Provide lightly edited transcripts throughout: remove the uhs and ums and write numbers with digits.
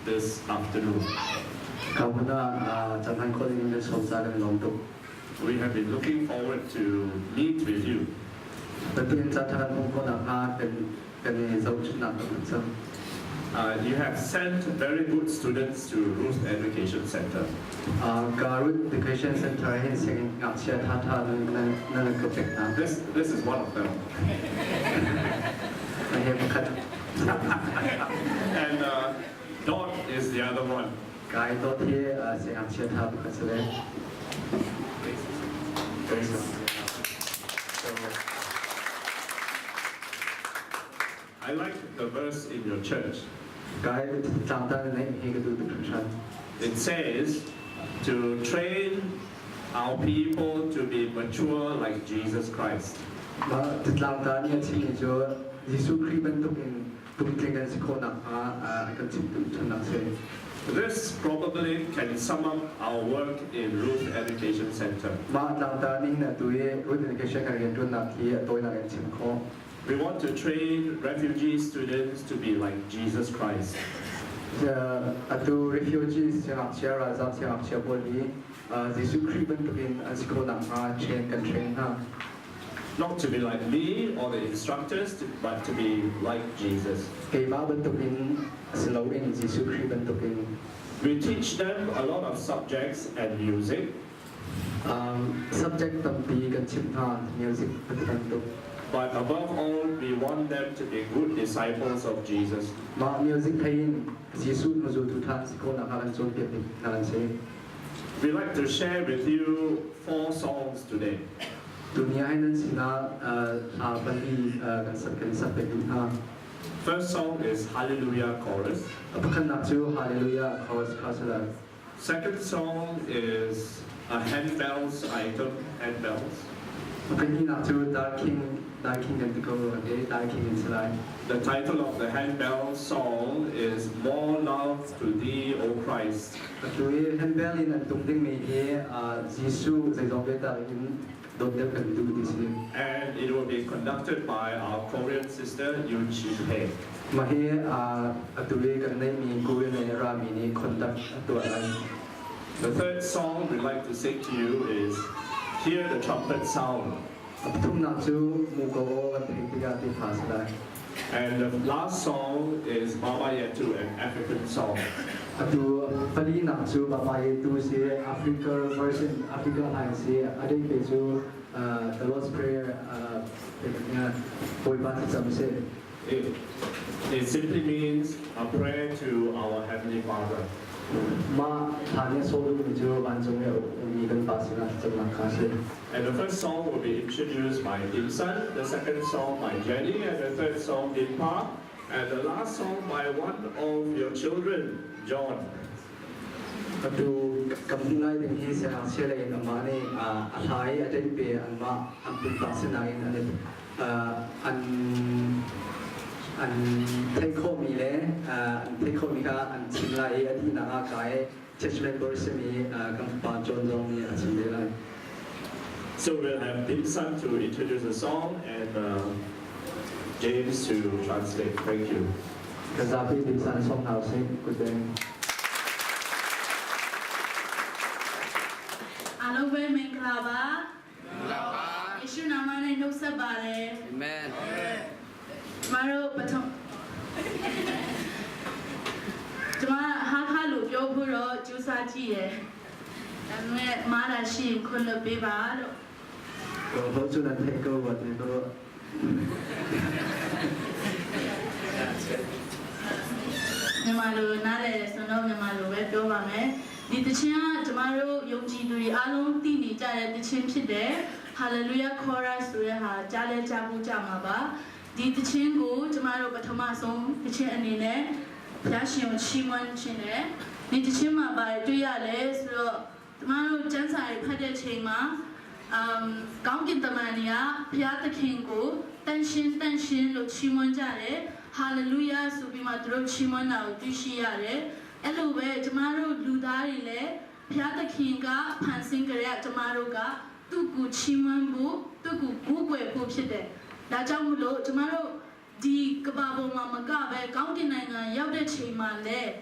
this afternoon. Ka hmun ah caan hman khawh ding in kan sawm caah kan i lawm tuk. We have been looking forward to meet with you. Pathian caan ṭha kan hmuh khawh nakhnga kan kan i zohchunhnak kan hman cang. You have sent very good students to Ruth Education Center. Ka Ruth Education Center hin sianginn ngakchia ṭhaṭha nan nan ka pek hna. This is one of them. He pakhat. And Dot is the other one. Kai Dot hi siangngakchia ṭha pakhat si ve. I like the verse in your church. Kai tlangtar na hi ka duh tuk hringhran. It says to train our people to be mature like Jesus Christ. Mah tlangtar nih a chimmi cu Jesuh Khrih bantukin puitling kan si khawh nakhnga a kan chimh ṭhannak si. This probably can sum up our work in Ruth Education Center. Mah tlangtar nih hin atu i Ruth Education kan rianṭuannak hi a tawinak in chim khawh. We want to train refugee students to be like Jesus Christ. Atu refugees siangngakchia ralzam siangngakchia pawl hi Jesuh Khrih bantukin an si khawh nakhnga train kan train hna. Not to be like me or the instructors, but to be like Jesus. Keimah bantukin si loin Jesuh Khrih bantukin. We teach them a lot of subjects and music. Subject tampi kan chimh hna, music bantuk. But above all, we want them to be good disciples of Jesus. Mah music thei in Jesuh hnuzultu ṭha an si khawh nakhnga kan cawnpiak hna an si. We like to share with you four songs today. Tuni ah hin nan sinah hla pali kan sak kan sak pek duh hna. First song is Hallelujah Chorus. Pakhatnak cu Hallelujah Chorus kha si lai. Second song is a handbells item, handbells. Pahnihnak cu Dark King, Dark King kan ti ko rua te, Dark King in si lai. The title of the handbell song is More Love to Thee, O Christ. Atu i handbell in an tum dingmi hi Jesuh zeizong vialte in dawt deuh kan duh ti si. And it will be conducted by our Korean sister Yoon Shi Hae. Mah hi atu i kan neihmi Korean lei rami nih conduct a tuah lai. The third song we'd like to sing to you is Hear the Trumpet Sound. A pathumnak cu muko aw kan theih tikah ti hla si lai. And the last song is Baba Yetu, an African song. Atu palinak cu Baba Yetu si Africa version Africa hla si a dei pe cu the Lord's Prayer Bawipa thlacam si. It simply means a prayer to our Heavenly Father. Mah hla nih a sawh duhmi cu vancung i a ummi kan Pa sinah thlacamnak kha a si. And the first song will be introduced by Dimsan, the second song by Jenny, and the third song Dimpa, and the last song by one of your children, John. Atu kam hmuh lai ding hi siangngakchia lei in amah nih a hla i a ṭenh pe anmah an pumpak sinain an an an theih khawhmi le an theih khawhmi kha an chim lai i a dihnak ah kai church member simi kan fapa John zong nih a chim ve lai. So we'll have Dimsan to introduce the song and James to translate. Thank you. Kan zapi Dimsan song hna usih. Good day. အားလုံးပဲမင်္ဂလာပါမင်္ဂလာပါယေရှုနာမနဲ့နှုတ်ဆက်ပါတယ်အာမင်ကျမတို့ပထမကျမဟာခါလို့ပြောဖို့တော့ကြိုးစားကြည့်တယ်ဒါပေမဲ့မားတာရှိရင်ခွင့်လွှတ်ပေးပါလို့ Ko ho cu nan theih ko wat ne ko. မြန်မာလိုနားလည်ဆိုတော့မြန်မာလိုပဲပြောပါမယ်ဒီတခြင်းကကျမတို့ယုံကြည်သူတွေအားလုံးသိနေကြတဲ့တခြင်းဖြစ်တယ် Hallelujah Chorus ဆိုတဲ့ဟာကြားလဲကြားဖို့ကြမှာပါဒီတခြင်းကိုကျမတို့ပထမဆုံးတခြင်းအနေနဲ့ဘုရားရှင်ကိုချီးမွမ်းခြင်းနဲ့ဒီတခြင်းမှာပါတွေ့ရလဲဆိုတော့ကျမတို့ကျမ်းစာတွေဖတ်တဲ့ချိန်မှာအမ်ကောင်းကင်တမန်တွေကဘုရားသခင်ကိုတန်ရှင်တန်ရှင်လို့ချီးမွမ်းကြတယ်ဟာလေလုယာဆိုပြီးမှသူတို့ချီးမွမ်းတာကိုတွေ့ရှိရတယ်အဲ့လိုပဲကျမတို့လူသားတွေလည်းဘုရားသခင်ကဖန်ဆင်းကြတဲ့ကျမတို့ကသူ့ကိုချီးမွမ်းဖို့သူ့ကိုကိုးကွယ်ဖို့ဖြစ်တယ်ဒါကြောင့်မလို့ကျမတို့ဒီကမ္ဘာပေါ်မှာမကပဲကောင်းကင်နိုင်ငံရောက်တဲ့ချိန်မှာလည်း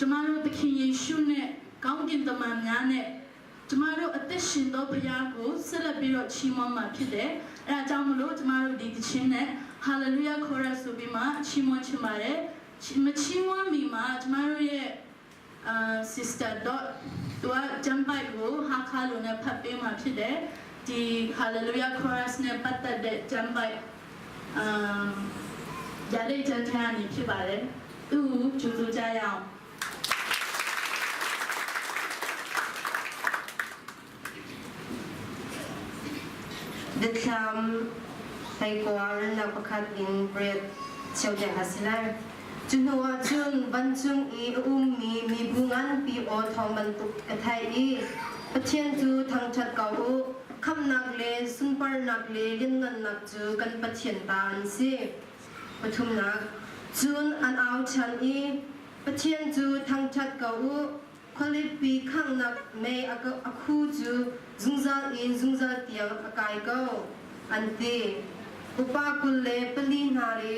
ကျမတို့သခင်ယေရှုနဲ့ကောင်းကင်တမန်များနဲ့ကျမတို့အသက်ရှင်သောဘုရားကိုဆက်လက်ပြီးတော့ချီးမွမ်းမှာဖြစ်တယ်။အဲဒါကြောင့်မလို့ကျမတို့ဒီသချင်းနဲ့ Hallelujah chorus ဆိုပြီးမှချီးမွမ်းချင်ပါတယ်။မချီးမွမ်းမီမှာကျမတို့ရဲ့အာ sister dot သူက jump back ကိုဟာခါလိုနဲ့ဖတ်ပေးမှာဖြစ်တယ်။ဒီ Hallelujah chorus နဲ့ပတ်သက်တဲ့ jump back အမ်ရတဲ့ချမ်းချမ်းနေဖြစ်ပါတယ်။သူ့ကိုကြိုဆိုကြရအောင် Biathlam hlei nak pakhat in pariat cheu a si lai. Cu hnu ah cun vancung i a ummi mibu nganpi aw thawng bantuk ka theih i Pathian cu thangṭhat ko u, khamhnak le sunparnak le lianngannak cu kan Pathian ta an si. Pathumnak, cun an au ṭhan i Pathian cu thangṭhat ko u, khualipi khanghnak mei a khu cu zungzal in zungzal tiang a kai ko, an ti. Upa 24 hna le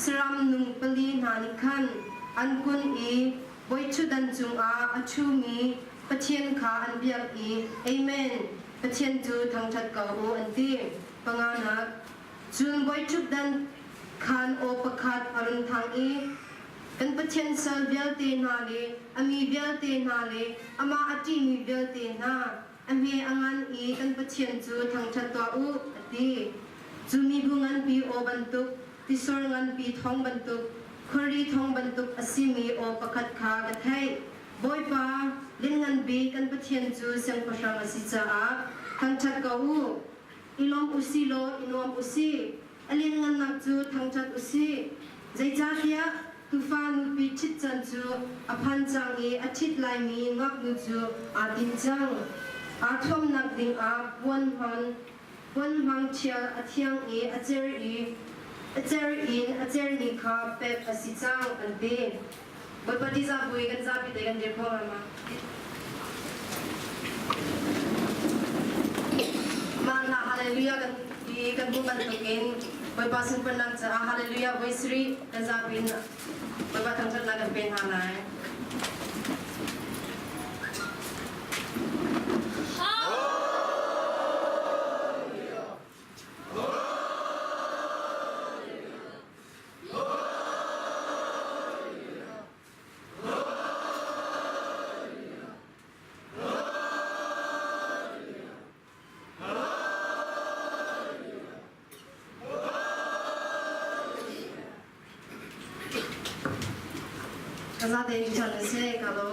saram nung pali hna nih khan an kun i bawiṭhutdan cungah a ṭhumi Pathian kha an biak i Amen, Pathian cu thangṭhat ko u, an ti. Panganak, cun bawiṭhutdan khan aw pakhat a run thang i kan Pathian sal vialte hna le a mi vialte hna le amah a ṭihmi vialte hna, a hme a ngan i kan Pathian cu thangṭhat tuah u, a ti. Cu mibu nganpi aw bantuk, tisor nganpi thawng bantuk, khuari thawng bantuk a simi aw pakhat kha ka theih. Bawipa, lianngan bik kan Pathian cu siangpahrang a si caah thangṭhat ko u. I lawm u si law i nuam u si. A lianngannak cu thangṭhat u sih. Zeicahtiah tuufa nupi ṭhit can cu a phan cang i a ṭhit laimi ngaknu cu aa tim cang. Aa thuamnak dingah puan hman puan hmang ṭhial a thiang i a cer i a cer in a cermi kha pek a si cang, an ti. Bawipa ṭihzah bu i kan zapi te kan dir khawh ma? Mah hla Hallelujah kan ti kan hmuh bantukin Bawipa sunparnak caah Hallelujah voi sarih kan zapi in Bawipa thangṭhatnak kan pe hna lai. Ka zate in chan se ka lo.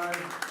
Bye bye.